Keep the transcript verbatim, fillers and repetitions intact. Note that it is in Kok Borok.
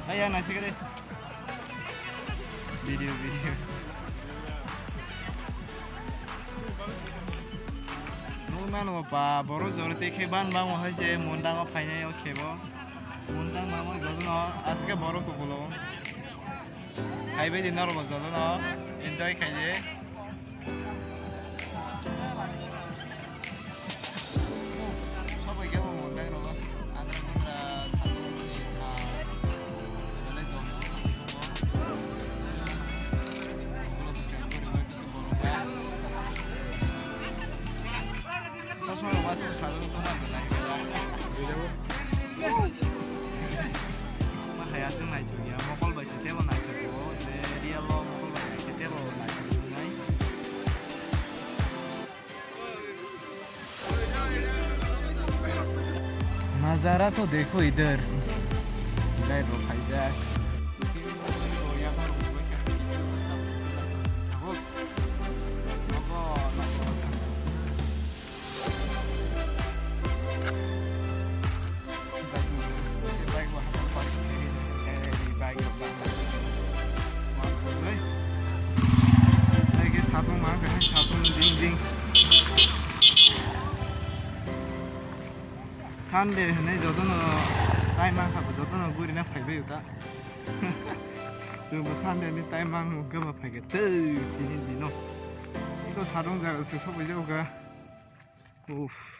Aya, naisik de. Video, video. Nung nang ba, borok jora tei khe ban bang hai se, mundang o phainai o khebo. Mundang ma mo jotono, aske borok kukulo. Hai bai di norok jotono, enjoy khai je. Chosma rok ma tong sajak tong ma belai. Ma hai aswk naithok ya, mokol bai se tebo naithok o, je real o mokol bai se tebo naithok nai. Nazara to dekho idhar. Gai rok khaijak. Satung ma khe satung ding ding. Sunday hwnwi jotono time mankha, jotono gurina phaibai ta. Chwngbo Sunday ni time mang khe ba phaikhe tei tini dino. Iko satung jaga se sokbai jago kha. Uff.